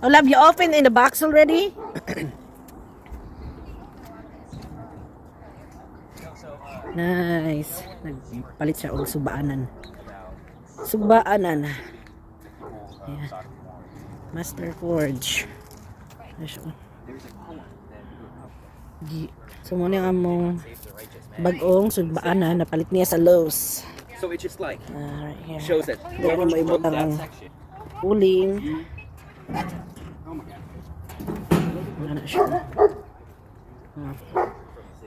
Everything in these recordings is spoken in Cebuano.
Oh, love, you open in the box already? Nice. Nagpalit siya og sugbaanan. Sugbaanan. Ayan. Master Forge. Ano siya, oh. So, mao na ang among bag-ong sugbaanan. Napalit niya sa Lowe's. So it just like Ah, right here. Shows that Dili whoever mo wrote ibutang that ang section. uling. Oh my God. Ano na siya. Ah.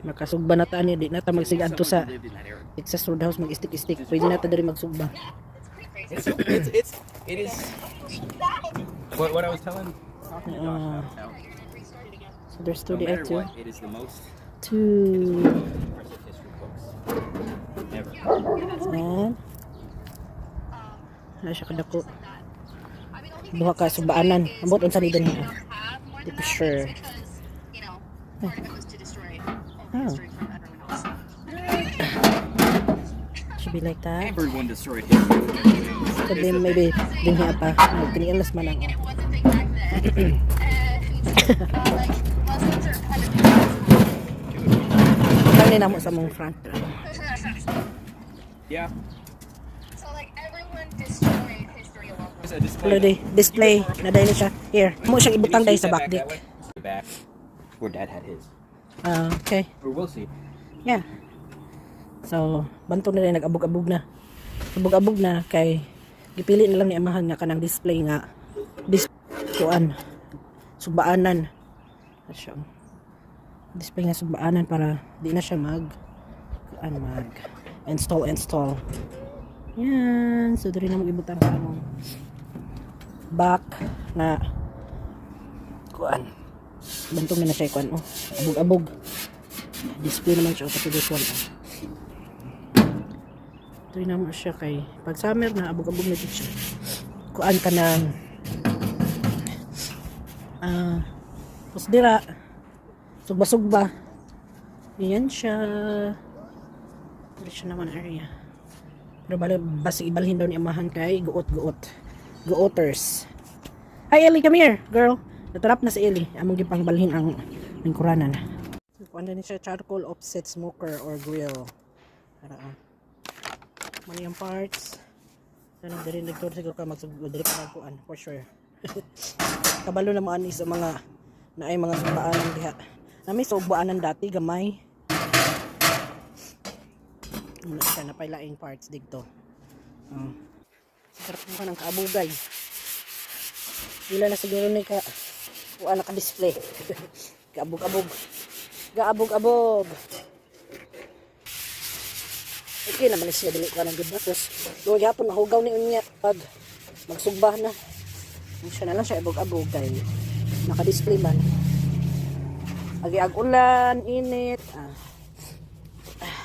Makasugba na ta ni, di na ta magsigadto sa Someone who lived in that era. Texas Roadhouse mag-istik-istik. Pwede na ta diri magsugba. It's it is what I was telling talking to Josh about is how So there's two no there matter too. what, it is the most Two. impressive history books ever. And ano siya kadako. Duha ka sugbaanan. Ambot unsa ni dinhi. Di ko sure. Oh. Should be like that. Everyone destroyed history. Could be maybe dinhi pa. Nagtiniilas man ang And it wasn't big back then. And like Muslims are kind of Kani namo sa among front. Yeah. So like everyone destroyed history along the There's a display. Hello, display na dahil siya. Here, mo siyang Can ibutang you dahil scoot sa that back back deck. that way? The back where Dad had his. Ah, okay. Or we'll see. Yeah. So, bantog na rin, nag-abog-abog na. Abog-abog na kay gipili na lang ni amahan nga kanang display nga kuan sugbaanan. Ano siya? Display nga sugbaanan para di na siya mag kuan, mag install install. Yan. So, diri na mo ibutang sa among back na kuan. Bantog na na siya kuan oh. Abog-abog. Display naman siya pati this one oh. Ito na mo siya kay pag summer na abog-abog na jud siya. Kuan ka ng pus dira sugba-sugba. Yan siya. Diri siya naman area. Pero bali, basig ibalhin daw ni amahan kay guot-guot. Guoters. Hi Ellie, come here, girl. Natarap na si Ellie. Among gipang balhin ang lingkuranan. Kuan din siya, charcoal offset smoker or grill. Para ah. Mani ang parts. Ano diri nagtur siguro ka magsugod diri pa kuan for sure. Kabalo na mo ani sa mga naay mga sugbaanan diha. Nami sugbaanan dati gamay. Muna siya napailaing parts dito. Oh. Sarap mo ng kaabugay. Pila na siguro ni ka kuan naka-display. Kaabog-abog. Gaabog-abog. Okay naman siya, dili ko nang gud. Tapos luwag gyapon mahugaw ni unya pag magsugba na. Siya na lang siya abog-abog kay naka-display man. Agi ag ulan, init. Ah. Ah.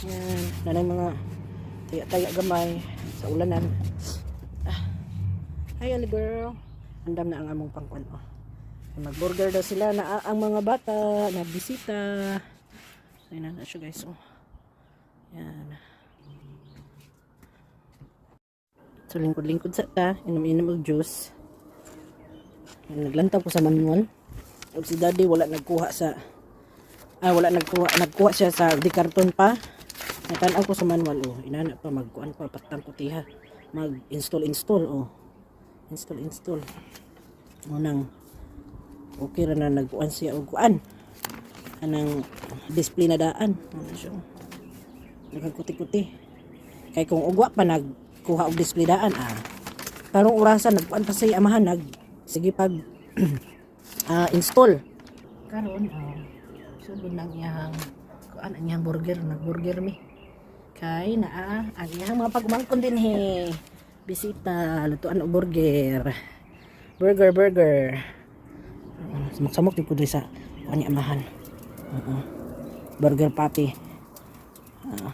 Yan, nanay mga taya-taya gamay sa ulanan. Ah. Hi, Ali girl. Andam na ang among pangkwan. Oh. Mag-burger daw sila na ang mga bata na bisita. Ayun na siya, guys. Oh. Yan. So lingkod-lingkod sa ta, inom-inom og juice. Yan, naglantaw ko sa manual. Ug si daddy wala nagkuha sa wala nagkuha, nagkuha siya sa di karton pa. Natan-aw ko sa manual oh, inana pa magkuan pa patang kutiha. Mag-install install oh. Install install. Munang okay ra na nagkuan siya og kuan. Anang display na daan. Ano siya? Nagkuti-kuti. Kay kung ugwa pa nagkuha og display daan ah. Karong orasan nagkuan pa sa amahan nag sige pag install. Karon oh, sugod nang iyang kuan, ang iyang burger, nagburger mi. Kay naa ang iyang mga pagumangkon dinhi. Bisita, lutuan og burger. Burger, burger. Samok-samok di ko diri sa kuan ni amahan. Oo. Burger patty. Ah.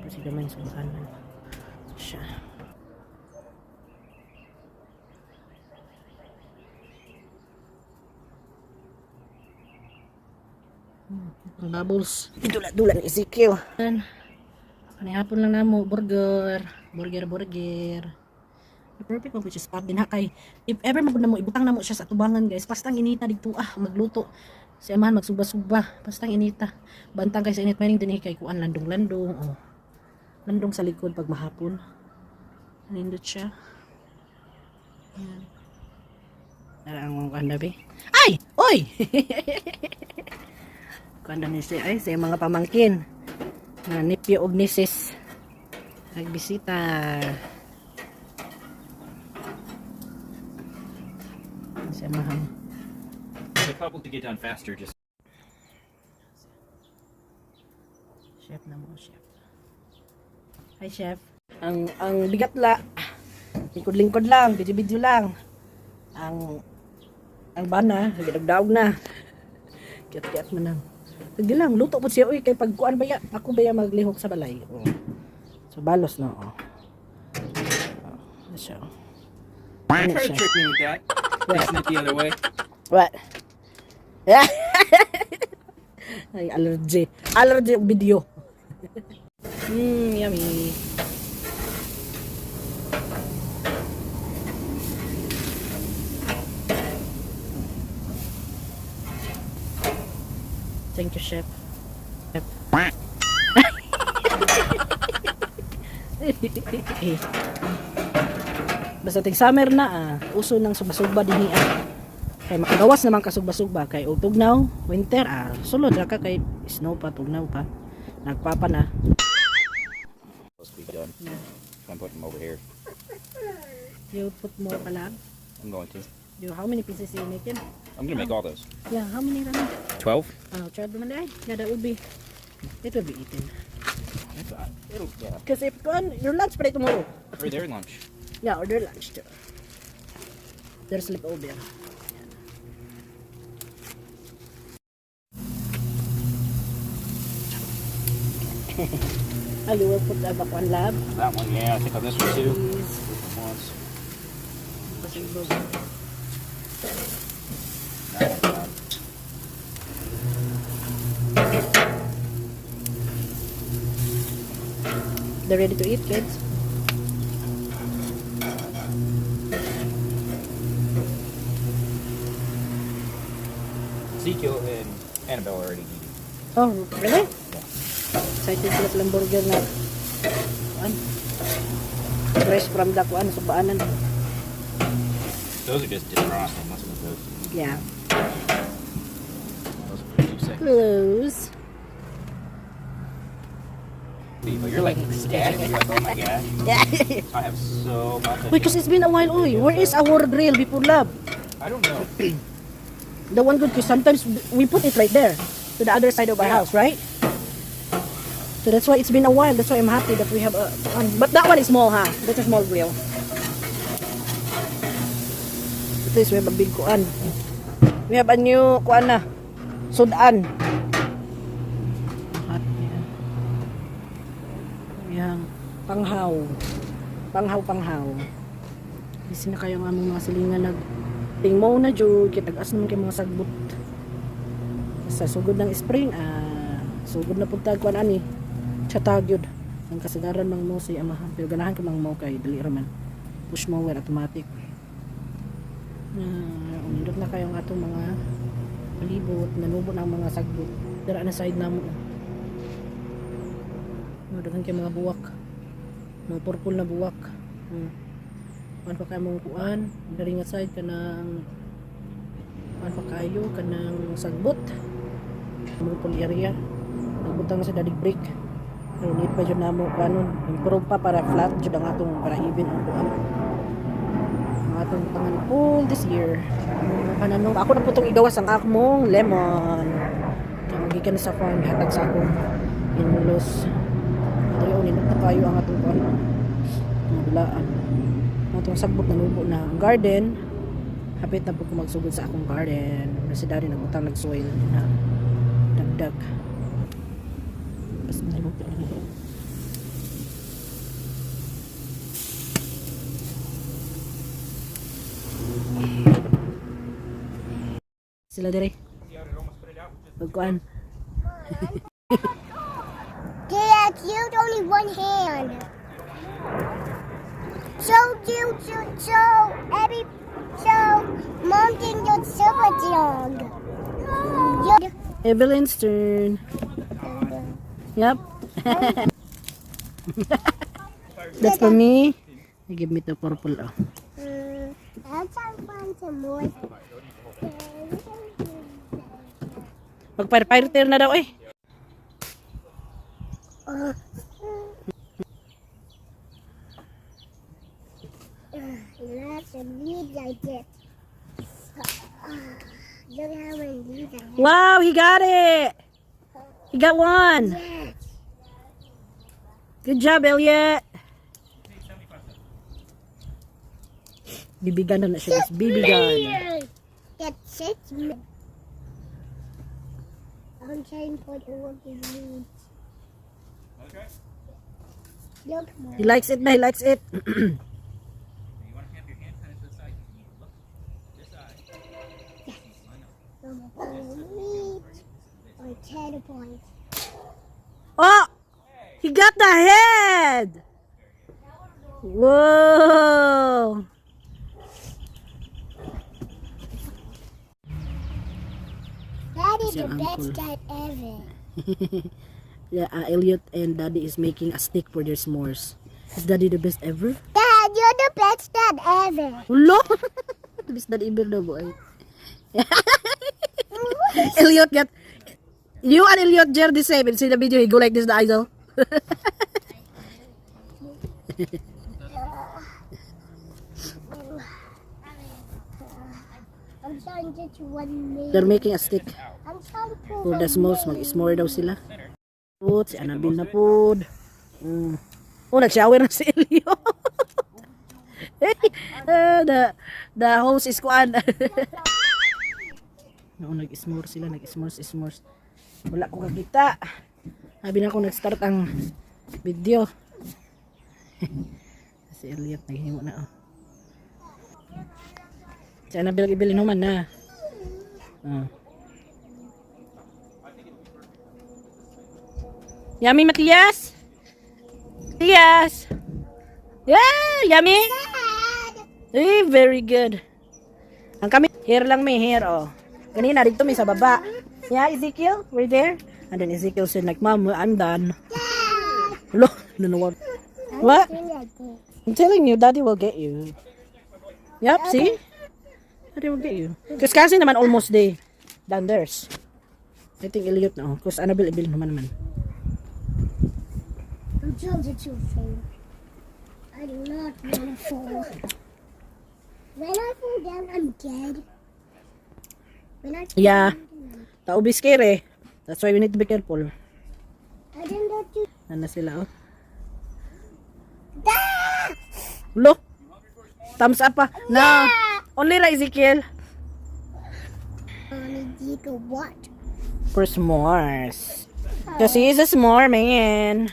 Kasi gamay sa makanan. Siya. Ang bubbles. Dula-dula ni Ezekiel. Kanihapon lang namo burger. Burger, burger. Perfect man siya spot din ha, kay if ever magud na mo ibutang na mo siya sa atubangan, guys, pastang inita didto ah, magluto. Si amahan magsugba-sugba, pastang inita. Bantang kay sa init maning dinhi kay kuan, landong-landong, oh. Landong sa likod pag mahapon. Nindot siya. Yan. Tara ang kuan dabi. Ay! Oy! Kuan ni siya ay sa mga pamangkin. Na nephew og nieces. Nagbisita. Si amahan. There's a couple to get done faster. Just Chef na mo, chef. Hi, chef. Ang bigat la. Lingkod-lingkod lang, video-video lang. Ang bana, nagdaog na. Kiat-kiat man lang. Sige lang, luto po siya. Uy, kay pagkuan ba ya? Ako ba ya maglihok sa balay? Oh. So, balos no. Oh. Oh, siya. try Ano to siya? trick me with that. Facing it the other way. What? Ay, allergy. Allergy og video. Yummy. Thank you, chef. Chef. Eh. Basta ting summer na ah, uso ng suba-suba dinhi ah. Kay makagawas naman ka sugba-sugba kay og tugnaw, winter ah, sulod ra ka kay snow pa, tugnaw pa. Nagpapa na. Supposed to be done. I'm putting them over here. You put more pala. I'm going to. You, how many pieces you making? I'm gonna make all those. Yeah, how many ramen? 12. Oh, 12 naman ay. Yeah, that would be it will be eaten. It'll, yeah. Kasi if kuan, your lunch pa tomorrow. For their lunch. Yeah, order lunch too. There's sleepover. Yan. Ah, you will put the bakwan lab. That one, yeah. I think on this one too. Please. Once. Pasibog. That one's done. They're ready to eat, kids. Ezekiel and Annabelle are already eating. Oh, really? Excited sila sa hamburger na kuan. Fresh from the kuan, subaanan. Those are just defrosted. I'm messing with those. Yeah. Those are 2 seconds. Close. But you're like ecstatic. You're like, "Oh my gosh. I have so much." Wait, because it's been a while, uy. Where is our grill before, love? I don't know. The one good, because sometimes we put it right there to the other side of our house, right? So that's why it's been a while. That's why I'm happy that we have a one. But that one is small, huh? That's a small grill. At least we have a big kuan. We have a new kuan na. Sudan. Hot yan. Yang panghaw. Panghaw, panghaw. Busy na kayo ang among mga silingan nag tingmo na jud kay tag-as naman kay mga sagbot. Sa sugod ng spring, ah, sugod na pud tag kuan ani. Chatag yun. Ang kasagaran mang mo si amahan. Pero ganahan ko mang mo kay dali ra man. Push mower automatic. Na umindot na kayo ang atong mga palibot, nanubo na ang mga sagbot. Dara na side namo. No, daghan kay mga buwak. Mga purple na buwak. Kuan pa kayo mong kuan, diri nga side kanang kuan pa kayo kanang sagbot. Mong area. Nagbutang na sa dadig brick. Pero need pa jud namo kuanon, improve pa para flat jud ang atong, para even ang kuan. Ang atong pangan all this year. Ang pananong ako na po itong igawas ang akmong lemon. Kaya gikan sa farm, hatag sa akong in-laws. Ito yun, nindot na kayo ang atong kuan. Mga bilaan. Ang atong sagbot na nubo na ang garden. Hapit na po ko magsugod sa akong garden. Kasi daddy nagbutang nag-soil na dagdag. Basta naluto na nito. Sila dire. Pagkuan. Dad, use only one hand. So do so so every so Mom can do super dog. Yeah. Evelyn's turn. Yep. That's for me. You give me the purple. Oh. I'll try to find some more. Mag firefighter na daw eh. Lots of leaves I get. Look how many leaves I have. Wow, he got it. He got one. Yes. Good job, Elliot. BB gun na siya, guys. BB gun. Get 6. I'm trying to put all the leaves. Okay. Look, Mom. He likes it na, he likes it. You want to have your hand kind of to the side. You need to look this eye. Line up. Leaves or 10 points. Oh! He got the head! Whoa! That is Your the best uncle. dad ever. Yeah, Elliot and Daddy is making a stick for their s'mores. Is Daddy the best ever? Dad, you're the best dad ever. Hulo! The best dad ever daw, boy. Elliot got... You and Elliot Jer the same. See the video, he go like this, the eyes, oh. I'm trying to get 1 minute. They're making a stick I'm trying to for the s'mores. Mag-s'more daw sila. Put, si Annabelle na pod. Oh, nag-shower na si Elliot. The host is kuan. No, nag-s'more sila, nag-s'mores, s'mores. Wala ko kakita. Sabi na ako nag-start ang video. Si Elliot naghimo na oh. Si Annabelle ibilin naman na. Ah. Yummy, Matias? Matias! Yeah, yummy? Eh, very good. Ang kami, here lang may here, oh. Kanina, dito may sa baba. Yeah, Ezekiel, we're there. And then Ezekiel said like, "Mom, I'm done." Hello, no, what? I'm telling you, Daddy will get you. Yep, see? Daddy will get you. Because kasi naman almost day than theirs. I think Elliot na, oh. Because Annabelle, Evelyn naman. I'm trying to fall. I do not want to fall. When I fall down, I'm dead. When I fall down, Tao be scary. That's why we need to be careful. I didn't know to. Ano sila, oh. Ah! Lo! Thumbs up pa. No! Only ra, Ezekiel. Mommy, you can what? For s'mores. Kasi he's a s'more man.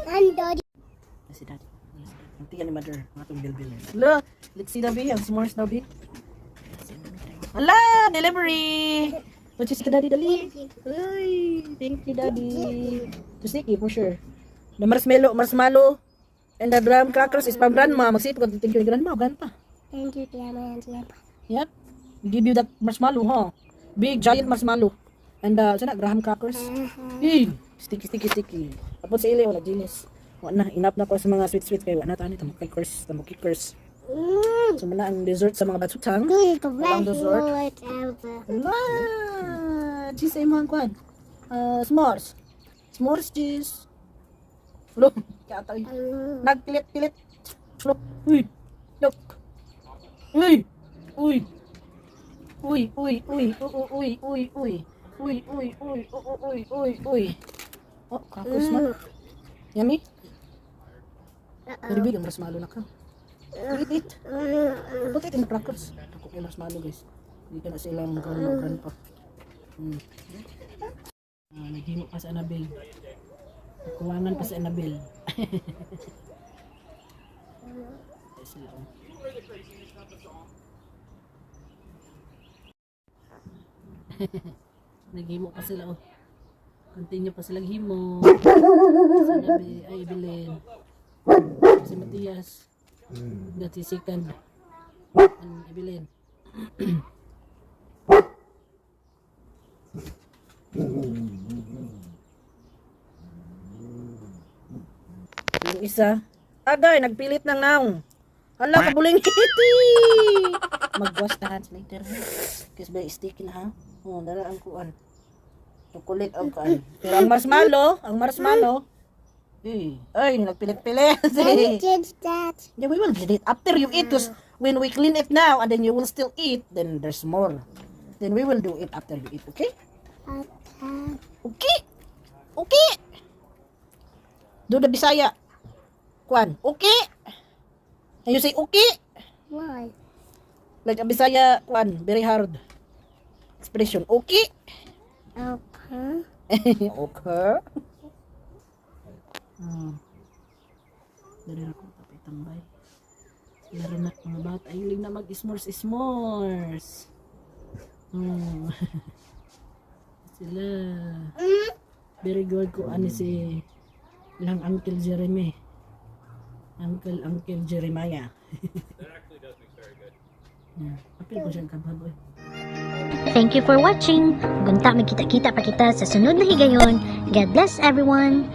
I'm Daddy. Si Daddy. Ang tiyan ni Mother. Mga itong bilbil. Look! Let's see the B. Ang s'mores daw, B. Hala! Delivery! What you see, Daddy? Dali! Ay! Thank you, Daddy. To sticky, for sure. The marshmallow, marshmallow, and the graham crackers is from Grandma. Magsipag ka, thank you, Grandma, Grandpa. Thank you, Grandma and Grandpa. Yep. We give you that marshmallow, huh? Big giant marshmallow. And sana graham crackers. Eh, sticky, sticky, sticky. Tapos sa ili, wala genius. Wala na, enough na ko sa mga sweet sweet kay wala na tani tamo kay curse, tamo kickers. So muna ang dessert sa mga batsutang. This is the Walang best dessert. word ever. Wala! Cheese sa imong kwan. S'mores. S'mores cheese. Lo, kaya tayo. Nagpilit-pilit. Look. Uy. Look. Uy. Uy. Uy, uy, uy, uy, uy, uy, uy. Uy, uy, uy, uy, uy, uy, uy. Oh, crackers na. Yummy? Very big ang marshmallow na ka. Eat it. Put it in the crackers. Ako kay marshmallow, guys. Hindi ka na silang grandma grandpa. Ah, naghimo pa sa Annabelle. Kuwangan pa sa Annabelle. Ay, sila, oh. Naghimo pa sila, oh. Continue pa silang himo. Sa Annabelle, ay, Evelyn. Si Matias. Got his second. And Evelyn. Yung isa, agay, nagpilit ng naong. Hala, kabuling hiti! Mag-wash the hands later, ha? Kasi ba, sticky na, ha? Oh, dala ang kuan. Chocolate ang kuan. Pero ang marshmallow, eh, ay, nagpilit-pilit. Can you change that? Yeah, we will get it after you eat. 'Cause when we clean it now and then you will still eat, then there's more. Then we will do it after you eat, okay? Okay. Okay. Okay. Do the Bisaya. Kwan. Okay. And you say okay. Why? Like a Bisaya, kwan, very hard expression. Okay. Okay. Okay. Dari ako tapay tambay. Sila rin na mga bata. Ay, hilig na mag-s'mores s'mores. Sila. Very good ko ani si ilang Uncle Jeremy. Uncle Jeremiah. That actually does mix very good. Yeah. Apil ko siyang kabhab, oy. Thank you for watching. Gunta magkita-kita pa kita sa sunod na higayon. God bless everyone.